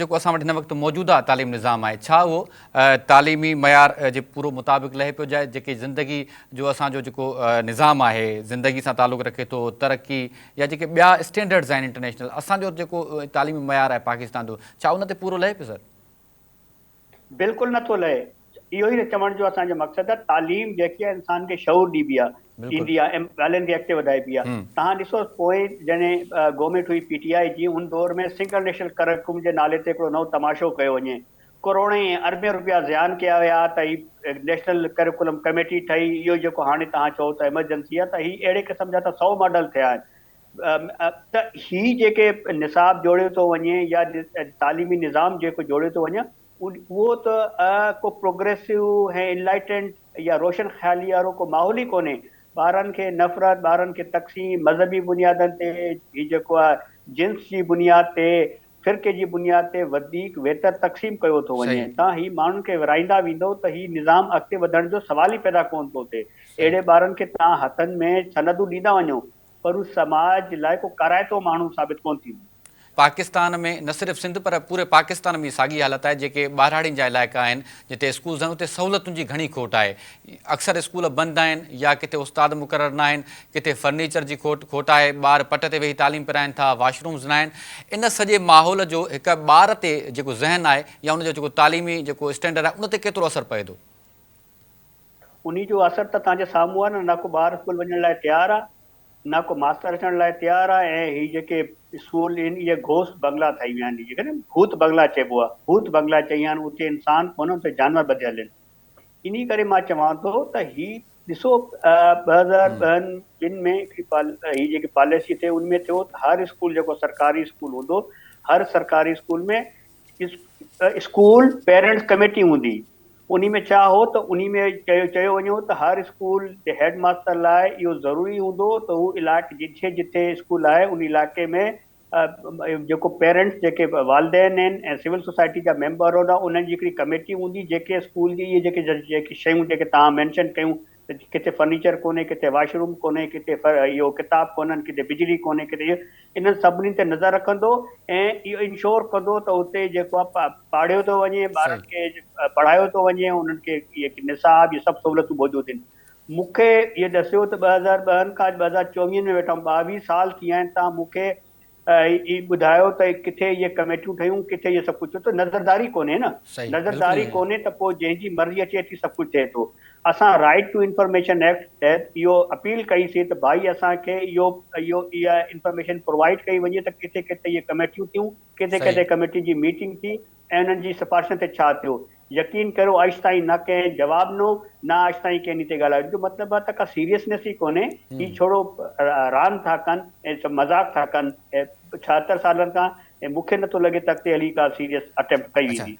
جيڪو اسان وٽ هن وقت موجوده تعليم نظام آهي ڇا اهو تعليمي معيار جي پورو مطابق لهي پيو جائي جيڪي زندگي جو اسان جو جيڪو نظام آهي زندگي سان تعلق رکي ٿو ترقي يا جيڪي ٻيا اسٽينڊرڊز آهن انٽرنيشنل اسان جو جيڪو تعليمي معيار آهي پاڪستان جو ڇا ان تي پورو لهي پيو سر؟ بلڪل نٿو لهي اهو ئي چوڻ جو اسان جو مقصد آهي تعليم جيڪي آهي انسان کي شعور ڏبي آهي ڏيندي آهي ۽ ڳالهين کي اڳتي وڌائبي آهي توهان ڏسو پوئين جڏهن گورنمينٽ هئي پي ٽي آء جي ان دور ۾ سنگل نيشنل ڪريڪولم جي نالي تي هڪڙو نئون تماشو ڪيو وڃي ڪروڙين ۽ اربين روپيا زيان ڪيا ويا ته هي نيشنل ڪريڪولم ڪميٽي ٺهي اهو جيڪو هاڻي توهان چئو ته ايمرجنسي آهي ته هي اهڙي قسم جا ته سئو ماڊل ٿيا آهن ته هي جيڪي نصاب جوڙيو ٿو وڃي يا تعليمي نظام جيڪو جوڙيو ٿو وڃي اهو ته ڪو پروگريسو ۽ انلائٽنڊ يا روشن خيالي وارو ڪو ماحول ئي ڪونهي. ٻارن کي نفرت، ٻارن کي تقسيم، مذهبي بنيادن تي، هي جيڪو آهي جنس جي بنياد تي، فرقي جي بنياد تي وڌيڪ ويتر تقسيم ڪيو ٿو وڃي. تان هي ماڻهن کي ورهائيندا ويندؤ ته هي نظام اڳتي وڌڻ جو سوال ئي پيدا ڪونه ٿو ٿئي. اهڙي ٻارن کي تان هٿن ۾ سندون ڏيندا وڃو پر هو سماج لاء ڪو ڪارائتو ماڻهو ثابت ڪونه ٿيندو. پاڪستان ۾ نه صرف سنڌ پر پوري پاڪستان ۾ ساڳي حالت آهي جيڪي ٻهراڙين جا علائقا آهن جتي اسڪولز آهن اتي سهولتن جي گهڻي کوٽ آهي اڪثر اسڪول بند آهن يا ڪٿي استاد مقرر ناهن ڪٿي فرنيچر جي کوٽ کوٽ آهي ٻار پٽ تي ويهي تعليم پرائين ٿا واش رومز ناهن ان سڄي ماحول جو هڪ ٻار تي جيڪو ذهن آهي يا ان جو جيڪو تعليمي جيڪو اسٽينڊرڊ آهي ان تي ڪيترو اثر پئي ٿو؟ انهي جو اثر ته توهان جي سامهون آهي نه، نه ڪو ٻار اسڪول وڃڻ لاء تيار آهي، نه ڪو ماستر اچڻ لاء تيار آهي ۽ هي جيڪي اسڪول آهن اهي گهوسٽ بنگلا ٺهي ويا آهن، جيڪي نه ڀوت بنگلا چئبو آهي، ڀوت بنگلا چئي ويا آهن، اتي انسان ڪونه اتي جانور ٻڌيل آهن. انهي ڪري مان چوان ٿو ته هي ڏسو 2002 ٻن ۾ هڪڙي هي جيڪي پاليسي ٿي ان ۾ ٿيو ته هر اسڪول جيڪو سرڪاري اسڪول هوندو هر سرڪاري اسڪول ۾ اسڪول پيرنٽس ڪميٽي هوندي انهي ۾ ڇا هو ته انهي ۾ چيو چيو وڃو ته هر اسڪول جي هيڊ ماستر لاء اهو ضروري هوندو ته هو علائقي جٿي جٿي اسڪول آهي ان علائقي ۾ جيڪو پيرنٽس جيڪي والدين آهن ۽ سول سوسائٽي جا ميمبر هوندا انهن جي هڪڙي ڪميٽي هوندي جيڪي اسڪول جي اهي جيڪي جيڪي شيون جيڪي توهان مينشن ڪيون ته ڪٿي فرنيچر ڪونهي، ڪٿي واش روم ڪونهي، ڪٿي اهو ڪتاب ڪونهن، ڪٿي بجلي ڪونهي، ڪٿي اهو، انهن سڀني تي نظر رکندو ۽ اهو انشور ڪندو ته اتي جيڪو آهي پاڙهيو ٿو وڃي، ٻارن کي پڙهايو ٿو وڃي، انهن کي اهي نصاب اهي سڀ سهولتون موجود آهن. مون کي اهو ڏسيو ته 2002 کان اڄ 2024 ۾ ويٺا آهيون، 22 سال ٿي ويا آهن، توهان مون کي هي ٻڌايو ته ڪٿي اهي ڪميٽيون ٺهيون ڪٿي اهي سڀ ڪجهه ٿيو ته نظرداري ڪونهي نه نظرداري ڪونهي ته پوء جنهن جي مرضي اچي ٿي سڀ ڪجهه ٿئي ٿو اسان رائيٽ ٽو انفارميشن ايڪٽ تحت اهو اپيل ڪئي سي ته ڀائي اسان کي اهو اهو اها انفارميشن پرووائيڊ ڪئي وڃي ته ڪٿي ڪٿي اهي ڪميٽيون ٿيون ڪٿي ڪٿي ڪميٽي جي ميٽنگ ٿي ۽ انهن جي سفارشن تي ڇا ٿيو يقين ڪريو اڄ تائين نه ڪنهن جواب ڏنو نه اڄ تائين ڪنهن انهي تي ڳالهايو ان جو مطلب آهي ته ڪا سيريسنيس ئي ڪونهي هي ڇڙو راند ٿا ڪن ۽ سڀ مذاق ٿا ڪن 76 سالن کان ۽ مون کي نٿو لڳي ته اڳتي هلي ڪا سيريس اٽيمپٽ ڪئي ويندي.